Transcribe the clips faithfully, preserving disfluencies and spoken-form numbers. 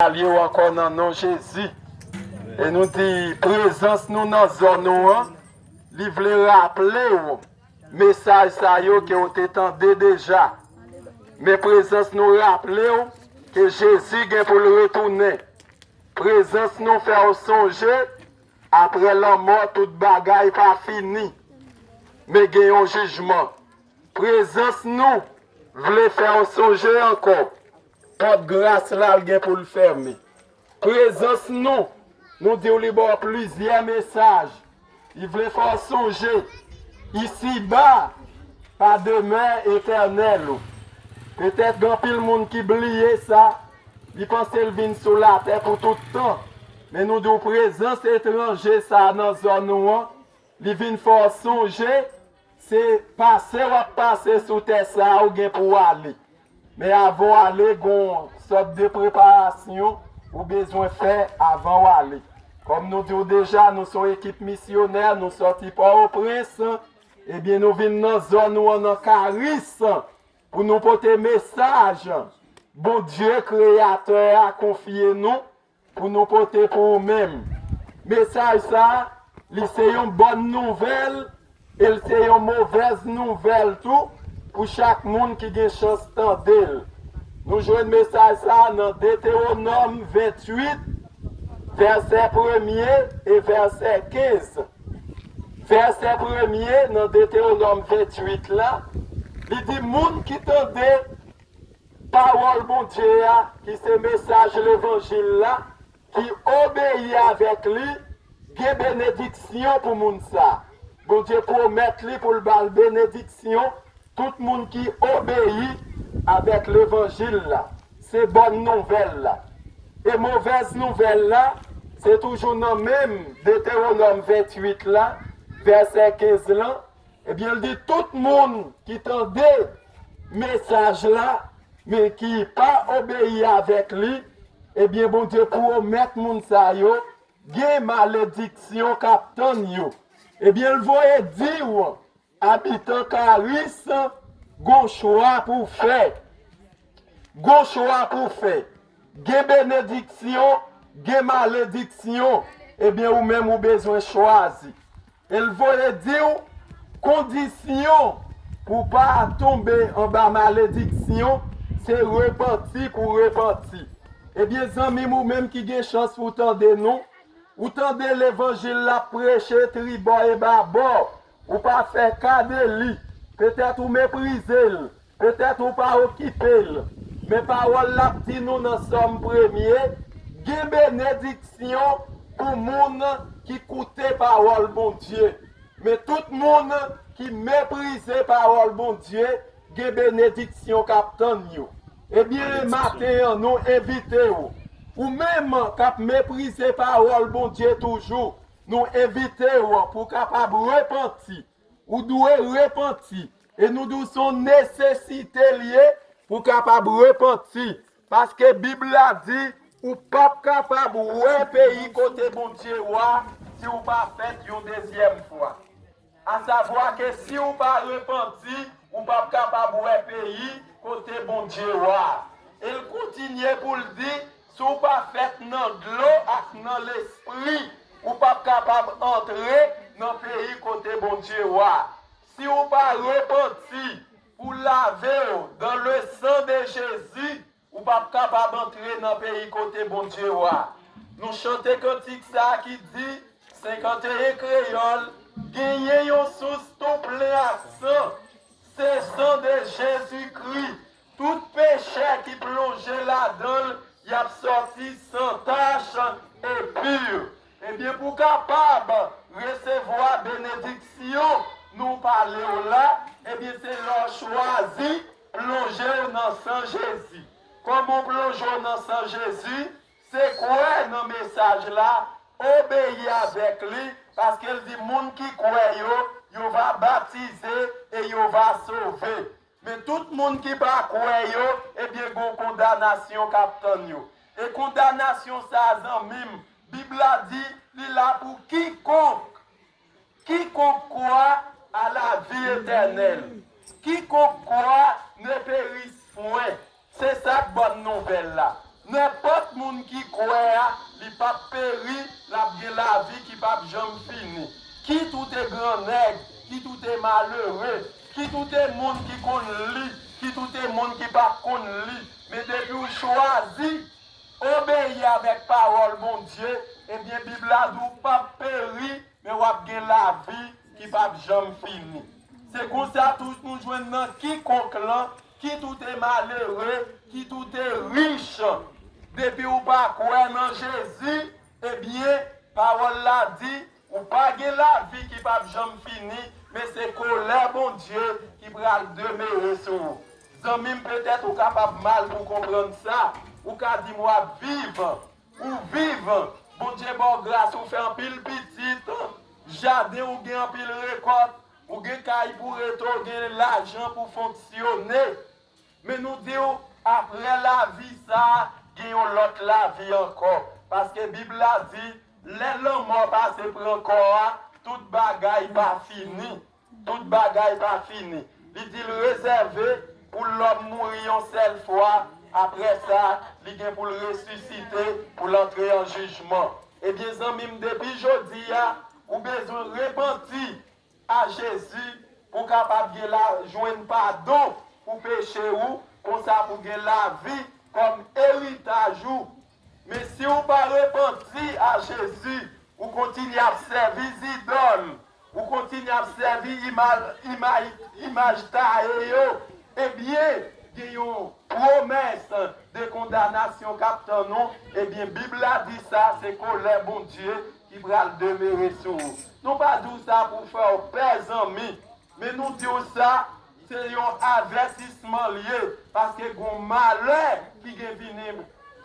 salye w ankò nan non Jezi. E nou di, prezans nou nan zòn ou an, li vle raple w mesaj sa yo ke w te tande deja. Men prezans nou raple w ke Jezi gen pou l retounen. Prezans nou fè w sonje, apre lanmò, tout bagay pa fini. Men gen yon jijman. Prezans nou vle fè w sonje ankò. Pòt gras la, l gen pou l fèmen. Prezans nou, nou di w li ba w plizyè mesaj. Li vle fè w sonje. Isiba pa demè etènèl ou. Petèt gen anpil moun ki bliye sa. Li panse l vin sou latè pou tout tan. Men nou di w prezans etranje sa a nan zòn ou an, li vin fè w sonje, se pase w ap pase sou tè sa a ou gen pou w ale. Men avan w ale, gen yon sòt de preparasyon ou bezwen fè avan w ale. Kòm nou di w deja, nou se yon ekip misyonè, nou sòti Pòtoprens, ebyen nou vin nan zòn ou an nan Karis pou nou pote mesaj Bondye Kreyatè a konfye nou pou nou pote pou ou menm. Mesaj sa a, li se yon bòn nouvèl e l se yon movèz nouvèl tou pou chak moun ki gen chans tande l. Nou jwenn mesaj sa a nan Detewonòm venntuit, vèsè premye e vèsè kenz. Vèsè premye nan Detewonòm venntuit la, li di, moun ki tande pawòl Bondye a, ki se mesaj levanjil la, ki obeyi avèk li, gen benediksyon pou moun sa. Bondye pwomèt li pou l ba l benediksyon, tout moun ki obeyi avèk levanjil la. Se bòn nouvèl la. E movèz nouvèl la, se toujou nan menm Detewonòm venntuit la, vèsè kenz lan, ebyen, l di tout moun ki tande mesaj la, men ki pa obeyi avèk li, ebyen, Bondye pwomèt moun sa yo, gen malediksyon k ap tann yo. Ebyen, l voye di w, abitan Karis, gon chwa pou w fè. Gon chwa pou w fè. Gen benediksyon, gen malediksyon. Ebyen, ou menm ou bezwen chwazi. E l voye di w, kondisyon pou w pa tonbe anba malediksyon, se repanti pou w repanti. Ebyen, zanmi m, ou menm ki gen chans pou w tande nou, ou tande levanjil la preche tribò e babò, ou pa fè ka de li, petèt ou meprize l, petèt ou pa okipe l. Men pawòl la ap di nou nan Sòm premye, gen benediksyon pou moun ki koute pawòl Bondye. Men tout moun ki meprize pawòl Bondye, gen benediksyon k ap tann yo. Ebyen, maten an, nou envite w. Ou menm k ap meprize pawòl Bondye toujou, nou envite w pou w kapab repanti. Ou dwe repanti. E nou di w se yon nesesite l ye pou w kapab repanti. Paske Bib la di, ou p ap kapab wè peyi kote Bondye w a si w pa fèt yon dezyèm fwa. Asavwa ke si w pa repanti, ou p ap kapab wè peyi kote Bondye w a. E l kontinye pou l di, si w pa fèt nan dlo ak nan Lespri, ou p ap kapab antre nan peyi kote Bondye w a. Si w pa repanti pou lave w dans le sang de Jésus, ou p ap kapab antre nan peyi kote Bondye w a. Nou chante kantik sa a ki di, senkanteyen kreyòl, genyen yon sous tou plen ak san. Se san de Jezikri. Tout pechè ki plonje ladan l, y ap sòti san tach e pi. Ebyen, pou w kapab resevwa benediksyon nou pale w la, ebyen, se lè w chwazi plonje w nan san Jezi. Kòman w plonje w nan san Jezi? Se kwè nan mesaj la, obeyi avèk li, paske l di moun ki kwè yo, yo va batize e yo va sove. Men tout moun ki pa kwè yo, ebyen, gon kondanasyon k ap tann yo. E kondanasyon sa a, zanmi m, Bib la di, li la pou kikonk, quiconque croit a la vie éternelle. Quiconque croit ne périsse point. Se sa k bòn nouvèl la. Nenpòt moun ki kwè a, li p ap peri, l ap gen lavi ki p ap janm fini. Kit ou te grannèg, kit ou te malere, kit ou te moun ki konn li, kit ou te moun ki pa t konn li, men depi w chwazi obeyi avèk pawòl Bondye, ebyen, Bib la di w p ap peri, men w ap gen lavi ki p ap janm fini. Se konsa tou nou jwenn nan kikonk lan, kit ou te malere, kit ou te rich, depi w pa kwè nan Jezi, ebyen, pawòl la di, ou pa gen lavi ki p ap janm fini, men se kolè Bondye ki pral demere sou ou. Zanmi m, petèt ou kapab mal pou konprann sa. Ou ka di m w ap viv, ou viv, Bondye ba w gras, ou fè anpil pitit, jaden ou gen anpil rekòt, ou gen kay pou rete, ou gen lajan pou fonksyone. Men nou di w, apre lavi sa a, gen yon lòt lavi ankò. Paske Bib la di, lè lanmò pase pran kò a, tout bagay pa fini. Tout bagay pa fini. Li di l rezève pou lòm mouri yon sèl fwa, apre sa, li gen pou l resisite, pou l antre an jijman. Ebyen, zanmi m, depi jodi a, ou bezwen repanti a Jezi pou w kapab gen la, jwenn padon pou peche ou, konsa pou gen lavi kòm eritaj ou. Men si w pa repanti a Jezi, ou kontinye ap sèvi zidòl, ou kontinye ap sèvi ima-, ima-, imaj taye yo, ebyen, gen yon pwomès de kondanasyon k ap tann ou. Ebyen, Bib la di sa, se kolè Bondye ki pral demere sou ou. Nou pa di w sa pou fè w pè, zanmi, men nou di w sa, se yon avètisman l ye, paske gon malè ki gen vini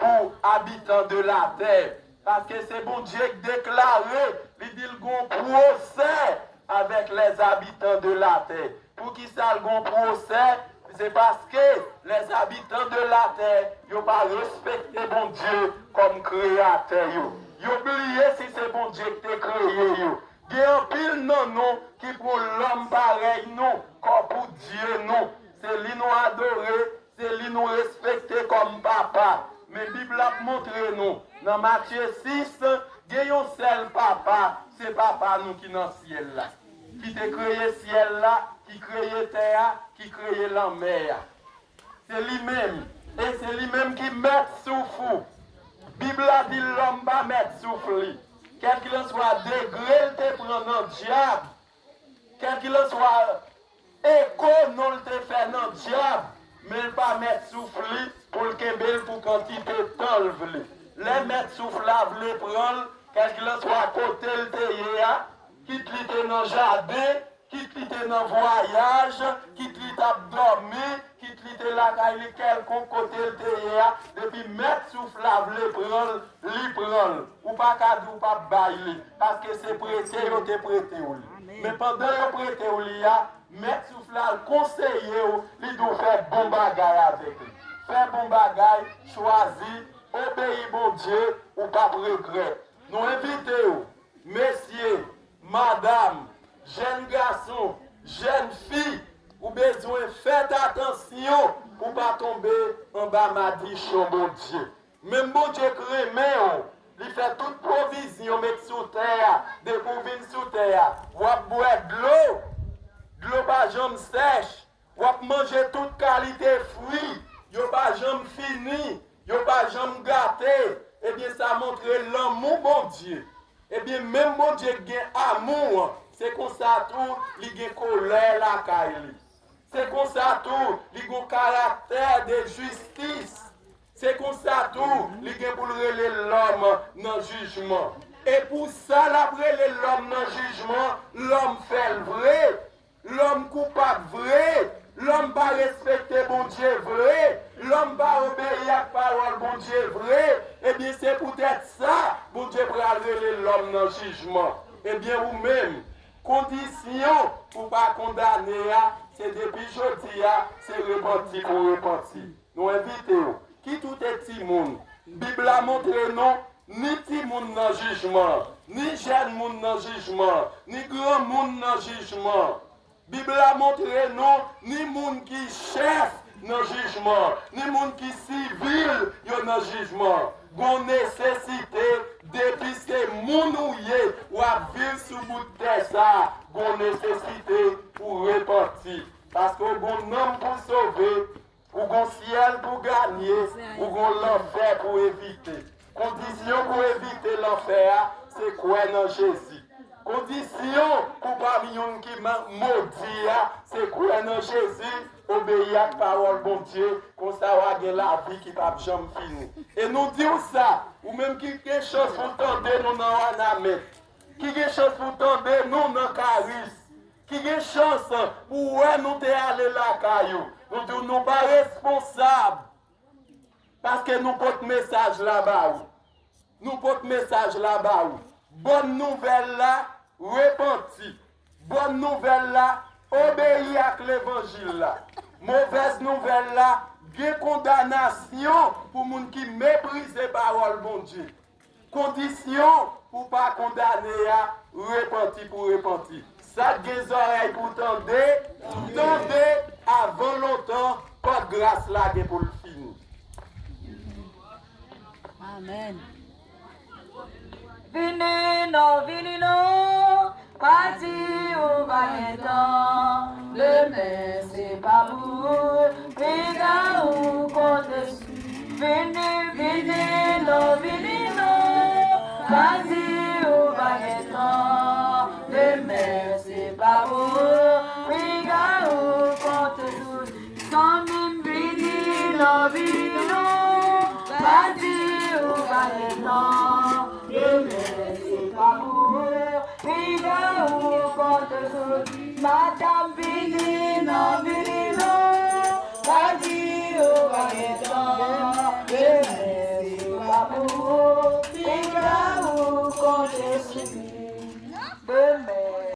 pou abitan de latè. Paske se Bondye k deklare, li di l gon pwosè avèk les habitants de la terre. Poukisa l gon pwosè? Se paske les habitants de la terre, yo pa respekte Bondye kòm kreyatè yo. Yo bliye si se Bondye ki te kreye yo. Gen anpil nan nou ki pran lòm parèy nou, kòm pou Dye nou. Se li nou adore, se li nou respekte kòm papa. Men Bib la ap montre nou, nan Matye sis, gen yon sèl papa, se papa nou ki nan syèl la, ki te kreye syèl la, ki kreye tè a, ki kreye lanmè a. Se li menm, e se li menm ki mèt souf ou. Bib la di lòm pa mèt souf li. Kèlkilanswa degre l te pran nan dyab, kèlkilanswa eko non l te fè nan dyab, men l pa mèt souf li pou l kenbe l pou kantite tan l vle. Lè mèt souf la vle pran l, kèlkilanswa kote l te ye a, kit li te nan jaden, kit li te nan vwayaj, kit li t ap dòmi, kit li te lakay li, kèlkonk kote l te ye a, depi mèt souf la vle pran l, li pran l. Ou pa ka di w p ap bay li, paske se prete yo te prete w li. Men pandan yo prete w li a, mèt souf la al konseye w, li di w fè bon bagay avèk li. Fè bon bagay, chwazi, obeyi Bondye, ou p ap regrèt. Nou envite w, mesye, madanm, jèn gason, jèn fi, ou bezwen fèt atansyon pou w pa tonbe anba madichon Bondye. Menm Bondye k renmen w, li fè tout pwovizyon met sou tè a, depi w vin sou tè a, w ap bwè dlo, dlo pa janm sèch, w ap manje tout kalite fwi, yo pa janm fini, yo pa janm gate. Ebyen, sa montre lanmou Bondye. Ebyen, menm Bondye k gen amou an, se konsa tou li gen kolè lakay li. Se konsa tou li gen yon karaktè de jistis. Se konsa tou li gen pou l rele lòm nan jijman. E pou sa l ap rele lòm nan jijman, lòm fè l vre. Lòm koupab vre, lòm pa respekte Bondye vre, lòm pa obeyi ak pawòl Bondye vre, ebyen, se poutèt sa Bondye pral rele lòm nan jijman. Ebyen, ou menm, kondisyon pou w pa kondane a, se depi jodi a, se repanti pou w repanti. Nou envite w, kit ou te timoun. Bib la montre nou, ni timoun nan jijman, ni jèn moun nan jijman, ni granmoun nan jijman. Bib la montre nou, ni moun ki chèf, nan jijman, ni moun ki sivil yo nan jijman. Gon nesesite, depi se moun ou ye, w ap viv sou bout tè sa, gon nesesite pou repanti. Paske w gon nanm pou sove, ou gon syèl pou ganye, ou gon lanfè pou evite. Kondisyon pou evite lanfè a, se kwè nan Jezi. Kondisyon pou pa vin youn ki ma- modi a, se kwè nan Jezi, obeyi ak pawòl Bondye, konsa w a gen lavi ki p ap janm fini. E nou di w sa, ou menm ki gen chans pou tande nou nan Wanament, ki gen chans pou tande nou nan Karis, ki gen chans pou wè nou te ale lakay ou. Nou di w nou pa responsab, paske nou pot mesaj la ba ou. Nou pot mesaj la ba ou. Bòn nouvèl la, repanti. Bòn nouvèl la, obeyi ak levanjil la. Movèz nouvèl la, gen kondanasyon pou moun ki meprize pawòl Bondye. Kondisyon pou pa kondane a, repanti pou repanti. Sa k gen zòrèy pou tande, tande. Avan lontan, pòt gras la gen pou l fini. Amèn. Vini non, vini non, pa di ou pa gen tan. Demen se pa pou ou, piga ou konte sou. Vini, vini non, vini non, pa di ou pa gen tan. Demen se pa pou ou, piga ou konte sou. Zanmi m, vini non, vini non, pa di ou pa gen tan. Demen se pa pou ou, piga ou konte sou. Madanm, vini non, vini non, pa di ou pa gen tan. Demen se pa pou ou, piga ou konte sou.